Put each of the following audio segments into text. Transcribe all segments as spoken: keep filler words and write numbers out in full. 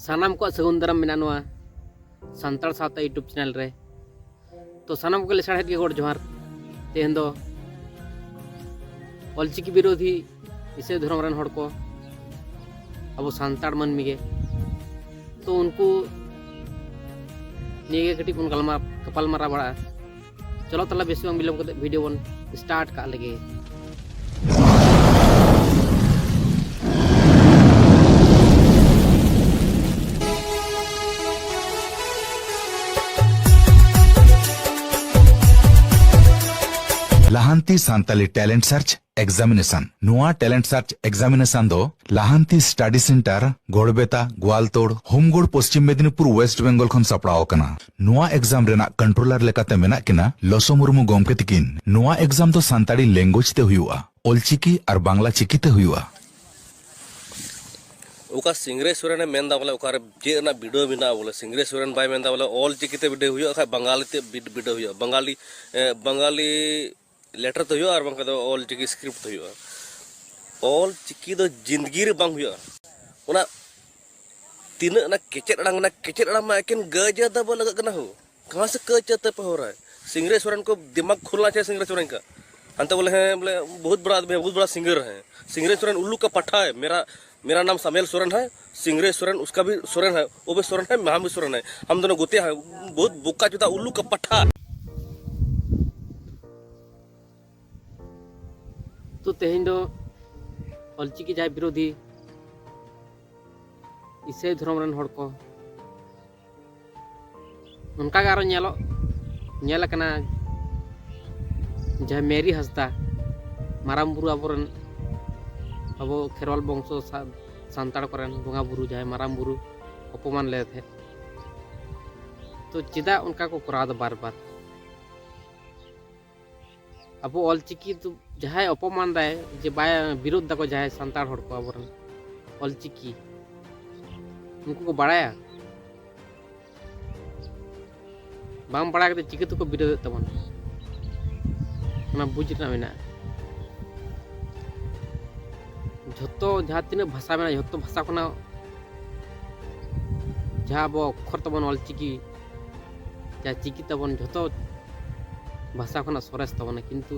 ᱥᱟᱱᱟᱢ ᱠᱚᱣᱟᱜ ᱥᱟᱹᱜᱩᱱ ᱫᱟᱨᱟᱢ ᱢᱮᱱᱟᱜᱼᱟ ᱱᱚᱣᱟ ᱥᱟᱱᱛᱟᱲ ᱥᱟᱶᱛᱟ YouTube ᱪᱮᱱᱮᱞ ᱨᱮ᱾ ᱛᱚ ᱥᱟᱱᱟᱢ ᱠᱚᱜᱮ ᱞᱮᱥᱟᱲᱦᱮᱫ ᱜᱮ ᱜᱚᱰ ᱡᱚᱦᱟᱨ᱾ ᱛᱮᱦᱮᱧ ᱫᱚ ᱚᱞᱪᱤᱠᱤ ᱵᱤᱨᱳᱫᱷᱤ ᱤᱥᱟᱹᱭ ᱫᱷᱚᱨᱚᱢ ᱨᱮᱱ ᱦᱚᱲ ᱠᱚ, ᱟᱵᱚ ᱥᱟᱱᱛᱟᱲ ᱢᱟᱹᱱᱢᱤ ᱜᱮ, ᱛᱚ ᱩᱱᱠᱩ ᱱᱤᱭᱟᱹ ᱜᱮ ᱠᱟᱹᱴᱤᱡ ᱵᱚᱱ ᱜᱟᱞᱢᱟᱨ-, ᱜᱟᱯᱟᱞᱢᱟᱨᱟᱣ ᱵᱟᱲᱟᱜᱼᱟ᱾ ᱪᱚᱞᱚ ᱛᱟᱦᱞᱮ ᱵᱮᱥᱤ ᱵᱟᱝ ᱵᱤᱞᱚᱢ ᱠᱟᱛᱮ ᱵᱷᱤᱰᱤᱭᱳ ᱵᱚᱱ ᱥᱴᱟᱨᱴ ᱠᱟᱜ ᱞᱮᱜᱮ᱾ ᱞᱟᱦᱟᱱᱛᱤ ᱥᱟᱱᱛᱟᱞᱤ ᱴᱮᱞᱮᱱᱴ ᱥᱟᱨᱪ ᱮᱠᱡᱟᱢᱤᱱᱮᱥᱚᱱ᱾ ᱱᱚᱣᱟ ᱴᱮᱞᱮᱱᱴ ᱥᱟᱨᱪ ᱮᱠᱡᱟᱢᱤᱱᱮᱥᱚᱱ ᱫᱚ ᱞᱟᱦᱟᱱᱛᱤ study centre, Garhbeta, Goaltore, Homgarh, Paschim Medinipur, west Bengal ᱠᱷᱚᱱ ᱥᱟᱯᱲᱟᱣ ᱟᱠᱟᱱᱟ᱾ ᱱᱚᱣᱟ ᱮᱠᱡᱟᱢ ᱨᱮᱱᱟᱜ ᱠᱚᱱᱴᱨᱳᱞᱟᱨ ᱞᱮᱠᱟᱛᱮ ᱢᱮᱱᱟᱜ ᱠᱤᱱᱟ ᱞᱚᱥᱚ ᱢᱩᱨᱢᱩ ᱜᱚᱢᱠᱮ ᱛᱤᱠᱤᱱ᱾ ᱱᱚᱣᱟ ᱮᱠᱡᱟᱢ ᱫᱚ ᱥᱟᱱᱛᱟᱲᱤ ᱞᱮᱝᱜᱩᱭᱮᱡᱽ ᱛᱮ ᱦᱩᱭᱩᱜᱼᱟ, ᱚᱞᱪᱤᱠᱤ ᱟᱨ ᱵᱟᱝᱞᱟ ᱪᱤᱠᱤ ᱛᱮ ᱦᱩᱭᱩᱜᱼᱟ᱾ ᱚᱠᱟ ᱥᱤᱝᱨᱟᱹᱭ ᱥᱚᱨᱮᱱᱮ ᱢᱮᱱᱫᱟ ᱵᱚᱞᱮ ᱚᱠᱟᱨᱮ ᱪᱮᱫ ᱨᱮᱱᱟᱜ ᱵᱤᱰᱟᱹᱣ ᱢᱮᱱᱟᱜᱼᱟ, ᱵᱚᱞᱮ ᱥᱤᱝᱨᱟᱹᱭ ᱥᱚᱨᱮᱱ ᱵᱟᱭ ᱢᱮᱱᱫᱟ ᱵᱚᱞᱮ ᱚᱞ ᱪᱤᱠᱤ ᱛᱮ ᱵᱤᱰᱟᱹᱣ ᱦᱩᱭᱩᱜᱼᱟ, ᱠᱷᱟᱡ ᱵᱟᱝᱜᱟᱞᱤ ᱛᱮ ᱵᱤᱰ-, ᱵᱤᱰᱟᱹᱣ ᱦᱩᱭᱩᱜᱼᱟ, ᱵᱟᱝᱜᱟᱞᱤ, ᱮ, ᱵᱟᱝᱜᱟᱞᱤ ᱞᱮᱴᱟᱨ ᱛᱮ ᱦᱩᱭᱩᱜᱼᱟ ᱟᱨ ᱵᱟᱝᱠᱷᱟᱱ ᱫᱚ ᱚᱞ ᱪᱤᱠᱤ ᱥᱠᱨᱤᱯᱴ ᱛᱮ ᱦᱩᱭᱩᱜᱼᱟ᱾ ᱚᱞ ᱪᱤᱠᱤ ᱫᱚ ᱡᱤᱱᱫᱜᱤ ᱨᱮ ᱵᱟᱝ ᱦᱩᱭᱩᱜᱼᱟ᱾ ᱚᱱᱟ ᱛᱤᱱᱟᱹᱜ ᱚᱱᱟ ᱠᱮᱪᱮᱫ ᱟᱲᱟᱝ, ᱚᱱᱟ ᱠᱮᱪᱮᱫ ᱟᱲᱟᱝ ᱢᱟ ᱮᱠᱮᱱ ᱜᱟᱹᱭ ᱡᱟᱹᱛ ᱫᱚ ᱵᱚᱞᱮ ᱞᱟᱜᱟᱜ ᱠᱟᱱᱟ ᱦᱳ᱾ ᱠᱟᱦᱟᱸ ᱥᱮ ᱠᱟᱹᱭ ᱪᱟᱹᱛᱮ ᱯᱮ ᱦᱚᱨᱟ ᱦᱮ? सिंगरेश सोरेन को दिमाग खुलना चाहिए, सिंगरेश सोरेन का। हम तो बोले हैं, बोले, बहुत बड़ा आदमी है, बहुत बड़ा सिंगर है। सिंगरेश सोरेन उल्लू का पट्ठा है। मेरा, मेरा नाम सामुएल सोरेन है। सिंगरेश सोरेन उसका भी सोरेन है, वो भी सोरेन है, हम भी सोरेन है। हम दोनों गोते हैं। बहुत बोका चोदा उल्लू का पट्ठा। ᱛᱚ ᱛᱮᱦᱮᱧ ᱫᱚ ᱚᱞᱪᱤᱠᱤ ᱡᱟᱦᱟᱸᱭ ᱵᱤᱨᱳᱫᱷᱤ ᱤᱥᱟᱹᱭ ᱫᱷᱚᱨᱚᱢ ᱨᱮᱱ ᱦᱚᱲ ᱠᱚ, ᱚᱱᱠᱟᱜᱮ ᱟᱨᱚ ᱧᱮᱞᱚᱜ, ᱧᱮᱞ ᱟᱠᱟᱱᱟ, ᱡᱟᱦᱟᱸᱭ ᱢᱮᱨᱤ ᱦᱟᱸᱥᱫᱟ, ᱢᱟᱨᱟᱝ ᱵᱩᱨᱩ ᱟᱵᱚᱨᱮᱱ, ᱟᱵᱚ ᱠᱷᱮᱨᱣᱟᱞ ᱵᱚᱝᱥᱚ ᱥᱟ-, ᱥᱟᱱᱛᱟᱲ ᱠᱚᱨᱮᱱ ᱵᱚᱸᱜᱟ ᱵᱩᱨᱩ, ᱡᱟᱦᱟᱸᱭ ᱢᱟᱨᱟᱝ ᱵᱩᱨᱩ ᱚᱯᱚᱢᱟᱱ ᱞᱮᱫᱮ ᱛᱟᱦᱮᱸᱫ᱾ ᱛᱚ ᱪᱮᱫᱟᱜ ᱚᱱᱠᱟ ᱠᱚ ᱠᱚᱨᱟᱣ ᱮᱫᱟ ᱵᱟᱨ ᱵᱟᱨ? ᱟᱵᱚ ᱚᱞᱪᱤᱠᱤ ᱫᱚ ᱡᱟᱦᱟᱸᱭ ᱚᱯᱚᱢᱟᱱ ᱫᱟᱭ, ᱡᱮ ᱵᱟᱭ ᱵᱤᱨᱳᱫ ᱫᱟᱠᱚ ᱡᱟᱦᱟᱸᱭ ᱥᱟᱱᱛᱟᱲ ᱦᱚᱲ ᱠᱚ ᱟᱵᱚᱨᱮᱱ ᱚᱞᱪᱤᱠᱤ, ᱩᱱᱠᱩ ᱠᱚ ᱵᱟᱲᱟᱭᱟ? ᱵᱟᱝ ᱵᱟᱲᱟᱭ ᱠᱟᱛᱮ ᱪᱤᱠᱟᱹ ᱛᱮᱠᱚ ᱵᱤᱨᱳᱫᱮᱫ ᱛᱟᱵᱚᱱᱟ? ᱚᱱᱟ ᱵᱩᱡᱽ ᱨᱮᱱᱟᱜ ᱢᱮᱱᱟᱜᱼᱟ᱾ ᱡᱷᱚᱛᱚ ᱡᱟᱦᱟᱸ ᱛᱤᱱᱟᱹᱜ ᱵᱷᱟᱥᱟ ᱢᱮᱱᱟᱜᱼᱟ, ᱡᱷᱚᱛᱚ ᱵᱷᱟᱥᱟ ᱠᱷᱚᱱᱟᱜ ᱡᱟᱦᱟᱸ ᱟᱵᱚ ᱚᱠᱠᱷᱚᱨ ᱛᱟᱵᱚᱱ ᱚᱞ ᱪᱤᱠᱤ, ᱡᱟᱦᱟᱸ ᱪᱤᱠᱤ ᱛᱟᱵᱚᱱ ᱡᱷᱚᱛᱚ ᱵᱷᱟᱥᱟ ᱠᱷᱚᱱᱟᱜ ᱥᱚᱨᱮᱥ ᱛᱟᱵᱚᱱᱟ, ᱠᱤᱱᱛᱩ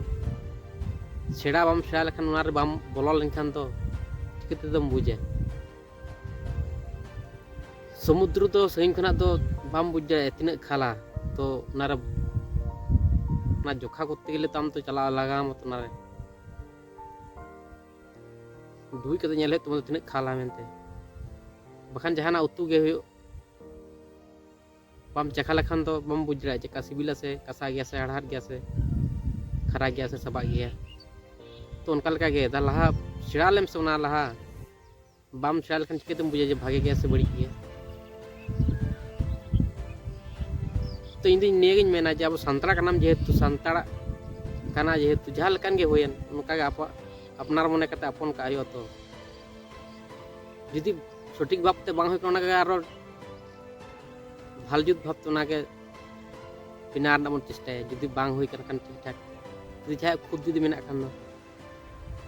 ᱥᱮᱬᱟ ᱵᱟᱢ ᱥᱮᱬᱟ ᱞᱮᱠᱷᱟᱱ, ᱚᱱᱟᱨᱮ ᱵᱟᱢ ᱵᱚᱞᱚ ᱞᱮᱱᱠᱷᱟᱱ ᱫᱚ ᱪᱤᱠᱟᱹ ᱛᱮᱫᱚᱢ ᱵᱩᱡᱟ? ᱥᱚᱢᱩᱫᱨᱚ ᱫᱚ ᱥᱟᱺᱜᱤᱧ ᱠᱷᱚᱱᱟᱜ ᱫᱚ ᱵᱟᱢ ᱵᱩᱡᱽ ᱫᱟᱲᱮᱭᱟᱜᱼᱟ ᱛᱤᱱᱟᱹᱜ ᱠᱷᱟᱞᱟ᱾ ᱛᱚ ᱚᱱᱟᱨᱮ, ᱚᱱᱟ ᱡᱚᱠᱷᱟ ᱠᱚᱨᱛᱮ ᱜᱮᱞᱮ ᱛᱚ ᱟᱢ ᱛᱚ ᱪᱟᱞᱟᱣ ᱞᱟᱜᱟᱣ ᱟᱢᱟ ᱛᱚ ᱚᱱᱟᱨᱮ᱾ ᱰᱩᱵᱩᱡ ᱠᱟᱛᱮ ᱧᱮᱞ ᱦᱩᱭᱩᱜ ᱛᱟᱢᱟ ᱛᱤᱱᱟᱹᱜ ᱠᱷᱟᱞᱟ ᱢᱮᱱᱛᱮ᱾ ᱵᱟᱠᱷᱟᱱ ᱡᱟᱦᱟᱱᱟᱜ ᱩᱛᱩ ᱜᱮ ᱦᱩᱭᱩᱜ, ᱵᱟᱢ ᱪᱟᱠᱷᱟ ᱞᱮᱠᱷᱟᱱ ᱫᱚ ᱵᱟᱢ ᱵᱩᱡᱽ ᱫᱟᱲᱮᱭᱟᱜᱼᱟ ᱪᱮᱫᱠᱟ ᱥᱤᱵᱤᱞᱟ ᱥᱮ ᱠᱟᱥᱟ ᱜᱮᱭᱟ ᱥᱮ ᱦᱟᱲᱦᱟᱫ ᱜᱮᱭᱟ ᱥᱮ ᱠᱷᱟᱨᱟ ᱜᱮᱭᱟ ᱥᱮ ᱥᱟᱵᱟᱜ ᱜᱮᱭᱟ᱾ ᱛᱚ ᱚᱱᱠᱟ ᱞᱮᱠᱟ ᱜᱮ ᱫᱟ ᱞᱟᱦᱟ ᱥᱮᱬᱟ ᱞᱮᱢ ᱥᱮ ᱚᱱᱟ ᱞᱟᱦᱟ᱾ ᱵᱟᱢ ᱥᱮᱬᱟ ᱞᱮᱠᱷᱟᱱ ᱪᱤᱠᱟᱹᱛᱮᱢ ᱵᱩᱡᱟ ᱡᱮ ᱵᱷᱟᱜᱮ ᱜᱮᱭᱟ ᱥᱮ ᱵᱟᱹᱲᱤᱡ ᱜᱮᱭᱟ? ᱛᱚ ᱤᱧ ᱫᱚᱧ ᱱᱤᱭᱟᱹᱜᱤᱧ ᱢᱮᱱᱟ ᱡᱮ ᱟᱵᱚ ᱥᱟᱱᱛᱟᱲ ᱠᱟᱱᱟᱢ ᱡᱮᱦᱮᱛᱩ, ᱥᱟᱱᱛᱟᱲᱟᱜ ᱠᱟᱱᱟ ᱡᱮᱦᱮᱛᱩ, ᱡᱟᱦᱟᱸ ᱞᱮᱠᱟᱱ ᱜᱮ ᱦᱩᱭᱮᱱ, ᱚᱱᱠᱟᱜᱮ ᱟᱵᱚᱣᱟᱜ ᱟᱯᱱᱟᱨ ᱢᱚᱱᱮ ᱠᱟᱛᱮ ᱟᱯᱚᱱ ᱠᱟᱜ ᱦᱩᱭᱩᱜᱼᱟ᱾ ᱛᱚ ᱡᱩᱫᱤ ᱥᱚᱴᱷᱤᱠ ᱵᱷᱟᱵᱛᱮ ᱵᱟᱝ ᱦᱩᱭ ᱠᱟᱱᱟ, ᱚᱱᱟᱜᱮ ᱟᱨᱚ ᱵᱷᱟᱞ ᱡᱩᱛ ᱵᱷᱟᱵᱛᱮ ᱚᱱᱟᱜᱮ ᱵᱮᱱᱟᱣ ᱨᱮᱱᱟᱜ ᱵᱚᱱ ᱪᱮᱥᱴᱟᱭᱟ᱾ ᱡᱩᱫᱤ ᱵᱟᱝ ᱦᱩᱭ ᱠᱟᱱ ᱠᱷᱟᱱ ᱴᱷᱤᱠ ᱴᱷᱟᱠ, ᱡᱩᱫᱤ ᱡᱟᱦᱟᱸᱭᱟᱜ ᱠᱷᱩᱫ ᱡᱩᱫᱤ ᱢᱮᱱᱟᱜ ᱠᱷᱟᱱ ᱫᱚ,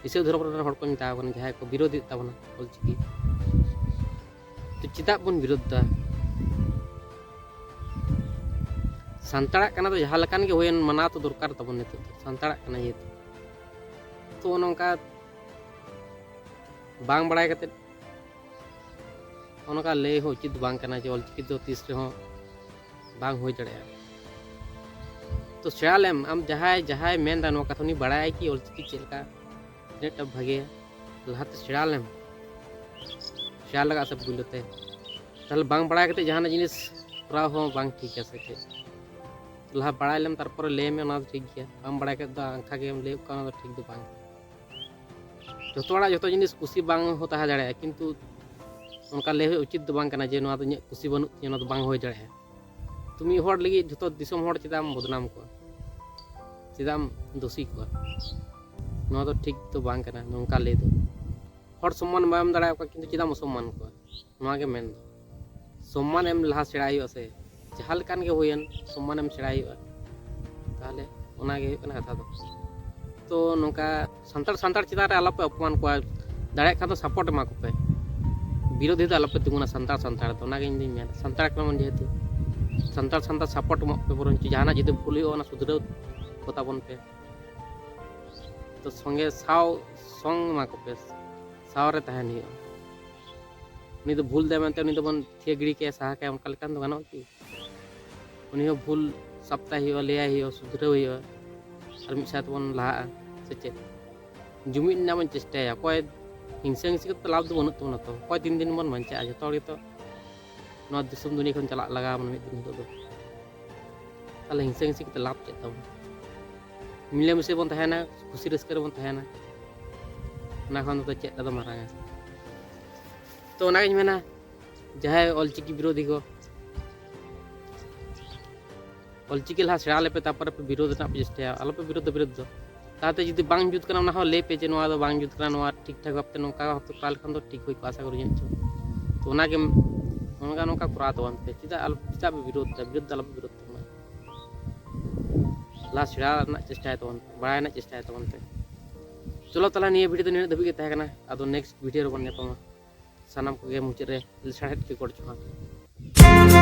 ᱤᱥᱟᱹᱭ ᱫᱷᱚᱨᱚᱢ ᱨᱮᱱ ᱦᱚᱲ ᱠᱚ ᱢᱮᱛᱟ ᱠᱚ ᱠᱟᱱᱟ, ᱡᱟᱦᱟᱸᱭ ᱠᱚ ᱵᱤᱨᱳᱫᱷᱮᱫ ᱛᱟᱵᱚᱱᱟ ᱚᱞᱪᱤᱠᱤ, ᱛᱚ ᱪᱮᱫᱟᱜ ᱵᱚᱱ ᱵᱤᱨᱳᱫᱷ ᱫᱟ? ᱥᱟᱱᱛᱟᱲᱟᱜ ᱠᱟᱱᱟ ᱛᱚ, ᱡᱟᱦᱟᱸ ᱞᱮᱠᱟᱱ ᱜᱮ ᱦᱩᱭᱮᱱ, ᱢᱟᱱᱟᱣ ᱛᱚ ᱫᱚᱨᱠᱟᱨ ᱛᱟᱵᱚᱱ᱾ ᱱᱤᱛᱚᱜ ᱫᱚ ᱥᱟᱱᱛᱟᱲᱟᱜ ᱠᱟᱱᱟ ᱡᱮᱦᱮᱛᱩ, ᱛᱚ ᱱᱚᱝᱠᱟ ᱵᱟᱝ ᱵᱟᱲᱟᱭ ᱠᱟᱛᱮ ᱚᱱᱠᱟ ᱞᱟᱹᱭ ᱦᱚᱸ ᱩᱪᱤᱛ ᱫᱚ ᱵᱟᱝ ᱠᱟᱱᱟ ᱡᱮ ᱚᱞᱪᱤᱠᱤ ᱫᱚ ᱛᱤᱥ ᱨᱮᱦᱚᱸ ᱵᱟᱝ ᱦᱩᱭ ᱫᱟᱲᱮᱭᱟᱜᱼᱟ᱾ ᱛᱚ ᱥᱮᱬᱟ ᱞᱮᱢ ᱟᱢ, ᱡᱟᱦᱟᱸᱭ ᱡᱟᱦᱟᱸᱭ ᱢᱮᱱᱫᱟ ᱱᱚᱣᱟ ᱠᱟᱛᱷᱟ, ᱩᱱᱤ ᱵᱟᱲᱟᱭᱟᱭ ᱠᱤ ᱚᱞᱪᱤᱠᱤ ᱪᱮᱫ ᱞᱮᱠᱟ, ᱛᱤᱱᱟᱹᱜ ᱴᱟ ᱵᱷᱟᱜᱮᱭᱟ? ᱞᱟᱦᱟᱛᱮ ᱥᱮᱬᱟ ᱞᱮᱢ, ᱥᱮᱬᱟ ᱞᱟᱜᱟᱜᱼᱟ ᱥᱮ ᱯᱩᱭᱞᱩ ᱛᱮ᱾ ᱛᱟᱦᱞᱮ ᱵᱟᱝ ᱵᱟᱲᱟᱭ ᱠᱟᱛᱮ ᱡᱟᱦᱟᱱᱟᱜ ᱡᱤᱱᱤᱥ ᱠᱚᱨᱟᱣ ᱦᱚᱸ ᱵᱟᱝ ᱴᱷᱤᱠᱟ ᱥᱮ ᱪᱮᱫ? ᱞᱟᱦᱟ ᱵᱟᱲᱟᱭ ᱞᱮᱢ, ᱛᱟᱨᱯᱚᱨᱮ ᱞᱟᱹᱭ ᱢᱮ, ᱚᱱᱟ ᱫᱚ ᱴᱷᱤᱠ ᱜᱮᱭᱟ᱾ ᱵᱟᱢ ᱵᱟᱲᱟᱭ ᱠᱷᱟᱡ ᱫᱚ ᱟᱝᱠᱷᱟ ᱜᱮᱢ ᱞᱟᱹᱭ ᱠᱟᱱᱟ, ᱚᱱᱟ ᱫᱚ ᱴᱷᱤᱠ ᱫᱚ ᱵᱟᱝ᱾ ᱡᱚᱛᱚ ᱦᱚᱲᱟᱜ ᱡᱚᱛᱚ ᱡᱤᱱᱤᱥ ᱠᱩᱥᱤ ᱵᱟᱝ ᱦᱚᱸ ᱛᱟᱦᱮᱸ ᱫᱟᱲᱮᱭᱟᱜᱼᱟ, ᱠᱤᱱᱛᱩ ᱚᱱᱠᱟ ᱞᱟᱹᱭ ᱦᱚᱸ ᱩᱪᱤᱛ ᱫᱚ ᱵᱟᱝ ᱠᱟᱱᱟ ᱡᱮ ᱱᱚᱣᱟ ᱫᱚ ᱤᱧᱟᱹᱜ ᱠᱩᱥᱤ ᱵᱟᱹᱱᱩᱜ ᱛᱤᱧᱟᱹ, ᱱᱚᱣᱟ ᱫᱚ ᱵᱟᱝ ᱦᱩᱭ ᱫᱟᱲᱮᱭᱟᱜᱼᱟ᱾ ᱛᱚ ᱢᱤᱫ ᱦᱚᱲ ᱞᱟᱹᱜᱤᱫ ᱡᱚᱛᱚ ᱫᱤᱥᱚᱢ ᱦᱚᱲ ᱪᱮᱫᱟᱜ ᱮᱢ ᱵᱚᱫᱱᱟᱢ ᱠᱚᱣᱟ, ᱪᱮᱫᱟᱜ ᱮᱢ ᱫᱳᱥᱤ ᱠᱚᱣᱟ? ᱱᱚᱣᱟ ᱫᱚ ᱴᱷᱤᱠ ᱫᱚ ᱵᱟᱝ ᱠᱟᱱᱟ ᱱᱚᱝᱠᱟ ᱞᱟᱹᱭ ᱫᱚ᱾ ᱦᱚᱲ ᱥᱚᱢᱢᱟᱱ ᱵᱟᱢ ᱮᱢ ᱫᱟᱲᱮᱭᱟᱠᱚᱣᱟ, ᱠᱤᱱᱛᱩ ᱪᱮᱫᱟᱜ ᱮᱢ ᱚᱥᱚᱢᱢᱟᱱ ᱠᱚᱣᱟ? ᱱᱚᱣᱟ ᱜᱮ ᱢᱮᱱ ᱫᱚ᱾ ᱥᱚᱢᱢᱟᱱ ᱮᱢ ᱞᱟᱦᱟ ᱥᱮᱬᱟᱭ ᱦᱩᱭᱩᱜᱼᱟ ᱥᱮ, ᱡᱟᱦᱟᱸ ᱞᱮᱠᱟᱱ ᱜᱮ ᱦᱩᱭᱮᱱ, ᱥᱚᱢᱢᱟᱱ ᱮᱢ ᱥᱮᱬᱟᱭ ᱦᱩᱭᱩᱜᱼᱟ᱾ ᱛᱟᱦᱚᱞᱮ ᱚᱱᱟ ᱜᱮ ᱦᱩᱭᱩᱜ ᱠᱟᱱᱟ ᱠᱟᱛᱷᱟ ᱫᱚ᱾ ᱛᱚ ᱱᱚᱝᱠᱟ ᱥᱟᱱᱛᱟᱲ ᱥᱟᱱᱛᱟᱲ ᱪᱮᱛᱟᱱ ᱨᱮ ᱟᱞᱚᱯᱮ ᱚᱯᱚᱢᱟᱱ ᱠᱚᱣᱟ, ᱫᱟᱲᱮᱭᱟᱜ ᱠᱷᱟᱱ ᱫᱚ ᱥᱟᱯᱳᱨᱴ ᱮᱢᱟ ᱠᱚᱯᱮ᱾ ᱵᱤᱨᱳᱫᱷᱤ ᱫᱚ ᱟᱞᱚᱯᱮ ᱛᱤᱸᱜᱩᱱᱟ ᱥᱟᱱᱛᱟᱲ ᱥᱟᱱᱛᱟᱲ ᱫᱚ, ᱚᱱᱟᱜᱮ ᱤᱧ ᱫᱩᱧ ᱢᱮᱱᱟ᱾ ᱥᱟᱱᱛᱟᱲ ᱠᱟᱱᱟ ᱵᱚᱱ ᱡᱮᱦᱮᱛᱩ, ᱥᱟᱱᱛᱟᱲ ᱥᱟᱱᱛᱟᱲ ᱥᱟᱯᱳᱨᱴ ᱮᱢᱚᱜ ᱯᱮ ᱵᱚᱨᱚᱝ, ᱡᱟᱦᱟᱱᱟᱜ ᱡᱩᱫᱤ ᱵᱷᱩᱞ ᱦᱩᱭᱩᱜᱼᱟ ᱚᱱᱟ ᱥᱩᱫᱷᱨᱟᱹᱣ ᱠᱚᱛᱟ ᱵᱚᱱ ᱯᱮ᱾ ᱛᱚ ᱥᱚᱸᱜᱮ ᱥᱟᱶ ᱥᱚᱝ ᱮᱢᱟ ᱠᱚᱯᱮ, ᱥᱟᱶ ᱨᱮ ᱛᱟᱦᱮᱱ ᱦᱩᱭᱩᱜᱼᱟ᱾ ᱩᱱᱤ ᱫᱚ ᱵᱷᱩᱞ ᱫᱟᱭ ᱢᱮᱱᱛᱮ ᱩᱱᱤ ᱫᱚᱵᱚᱱ ᱛᱷᱤᱭᱟᱹ ᱜᱤᱲᱤ ᱠᱟᱭᱟ, ᱥᱟᱦᱟ ᱠᱟᱭᱟ, ᱚᱱᱠᱟ ᱞᱮᱠᱟᱱ ᱫᱚ ᱜᱟᱱᱚᱜᱼᱟ ᱠᱤ? ᱩᱱᱤ ᱦᱚᱸ ᱵᱷᱩᱞ ᱥᱟᱯᱛᱟᱭ ᱦᱩᱭᱩᱜᱼᱟ, ᱞᱟᱹᱭᱟᱭ ᱦᱩᱭᱩᱜᱼᱟ, ᱥᱩᱫᱷᱨᱟᱹᱣ ᱦᱩᱭᱩᱜᱼᱟ, ᱟᱨ ᱢᱤᱫ ᱥᱟᱶ ᱛᱮᱵᱚᱱ ᱞᱟᱦᱟᱜᱼᱟ᱾ ᱥᱮ ᱪᱮᱫ? ᱡᱩᱢᱤᱫ ᱨᱮᱱᱟᱜ ᱵᱚᱱ ᱪᱮᱥᱴᱟᱭᱟ᱾ ᱚᱠᱚᱭ ᱦᱤᱝᱥᱟᱹ ᱦᱤᱝᱥᱤ ᱠᱟᱛᱮ ᱞᱟᱵᱷ ᱫᱚ ᱵᱟᱹᱱᱩᱜ ᱛᱟᱵᱚᱱᱟ᱾ ᱛᱚ ᱚᱠᱚᱭ ᱛᱤᱱ ᱫᱤᱱ ᱵᱚᱱ ᱵᱟᱧᱪᱟᱜᱼᱟ? ᱡᱚᱛᱚ ᱦᱚᱲ ᱜᱮᱛᱚ ᱱᱚᱣᱟ ᱫᱤᱥᱚᱢ ᱫᱩᱱᱤᱭᱟᱹ ᱠᱷᱚᱱ ᱪᱟᱞᱟᱜ ᱞᱟᱜᱟᱣ ᱵᱚᱱᱟ ᱢᱤᱫ ᱫᱤᱱ ᱦᱤᱞᱳᱜ ᱫᱚ᱾ ᱛᱟᱦᱞᱮ ᱦᱤᱝᱥᱟᱹ ᱦᱤᱝᱥᱤ ᱠᱟᱛᱮ ᱞᱟᱵᱷ ᱪᱮᱫ ᱛᱟᱵᱚᱱ? ᱢᱤᱞᱮᱢᱤᱥᱮ ᱵᱚᱱ ᱛᱟᱦᱮᱱᱟ, ᱠᱩᱥᱤ ᱨᱟᱹᱥᱠᱟᱹ ᱨᱮᱵᱚᱱ ᱛᱟᱦᱮᱱᱟ, ᱚᱱᱟ ᱠᱷᱚᱱ ᱫᱚ ᱪᱮᱫ ᱟᱫᱚ ᱢᱟᱨᱟᱝᱟ? ᱛᱚ ᱚᱱᱟᱜᱤᱧ ᱢᱮᱱᱟ, ᱡᱟᱦᱟᱸᱭ ᱚᱞᱪᱤᱠᱤ ᱵᱤᱨᱳᱫᱷᱤ ᱠᱚ, ᱚᱞᱪᱤᱠᱤ ᱞᱟᱦᱟ ᱥᱮᱬᱟ ᱞᱮᱯᱮ, ᱛᱟᱨᱯᱚᱨᱮ ᱯᱮ ᱵᱤᱨᱳᱫᱷ ᱨᱮᱱᱟᱜ ᱯᱮ ᱪᱮᱥᱴᱟᱭᱟ᱾ ᱟᱞᱚᱯᱮ ᱵᱤᱨᱳᱫᱷ ᱫᱚ, ᱵᱤᱨᱳᱫᱷ ᱫᱚ᱾ ᱛᱟᱛᱮ ᱡᱩᱫᱤ ᱵᱟᱝ ᱡᱩᱛ ᱠᱟᱱᱟ, ᱚᱱᱟ ᱦᱚᱸ ᱞᱟᱹᱭ ᱯᱮ ᱡᱮ ᱱᱚᱣᱟ ᱫᱚ ᱵᱟᱝ ᱡᱩᱛ ᱠᱟᱱᱟ, ᱱᱚᱣᱟ ᱴᱷᱤᱠ ᱴᱷᱟᱠ ᱵᱷᱟᱵᱛᱮ ᱱᱚᱝᱠᱟ ᱵᱷᱟᱵᱛᱮ ᱠᱚᱨᱟᱣ ᱞᱮᱠᱷᱟᱱ ᱫᱚ ᱴᱷᱤᱠ ᱦᱩᱭ ᱠᱚᱜᱼᱟ, ᱟᱥᱟ ᱠᱚᱨᱮ ᱡᱟᱹᱱᱤᱡ ᱪᱚᱝ᱾ ᱛᱚ ᱚᱱᱟᱜᱮ, ᱱᱚᱝᱠᱟ ᱱᱚᱝᱠᱟ ᱠᱚᱨᱟᱣ ᱛᱟᱵᱚᱱ ᱯᱮ᱾ ᱪᱮᱫᱟᱜ ᱟᱞᱚ, ᱪᱮᱫᱟᱜ ᱯᱮ ᱵᱤᱨᱳᱫᱷ ᱫᱟ? ᱵᱤᱨᱳᱫᱷ ᱫᱚ ᱟᱞᱚᱯᱮ ᱵᱤᱨᱳᱫᱷ ᱛᱟᱵᱚᱱᱟ᱾ ᱞᱟᱦᱟ ᱥᱮᱬᱟ ᱨᱮᱱᱟᱜ ᱪᱮᱥᱴᱟᱭ ᱛᱟᱵᱚᱱ ᱯᱮ, ᱵᱟᱲᱟᱭ ᱨᱮᱱᱟᱜ ᱪᱮᱥᱴᱟᱭ ᱛᱟᱵᱚᱱ ᱯᱮ᱾ ᱪᱚᱞᱚ ᱛᱟᱦᱞᱮ ᱱᱤᱭᱟᱹ ᱵᱷᱤᱰᱤᱭᱳ ᱫᱚ ᱱᱤᱱᱟᱹᱜ ᱫᱷᱟᱹᱵᱤᱡ ᱜᱮ ᱛᱟᱦᱮᱸ ᱠᱟᱱᱟ᱾ ᱟᱫᱚ ᱱᱮᱠᱥᱴ ᱵᱷᱤᱰᱤᱭᱳ ᱨᱮᱵᱚᱱ ᱧᱟᱯᱟᱢᱟ᱾ ᱥᱟᱱᱟᱢ ᱠᱚᱜᱮ ᱢᱩᱪᱟᱹᱫ ᱨᱮ ᱞᱟᱥᱟᱲᱦᱮᱫ ᱜᱮ ᱜᱚᱰ ᱡᱚᱦᱟᱨ᱾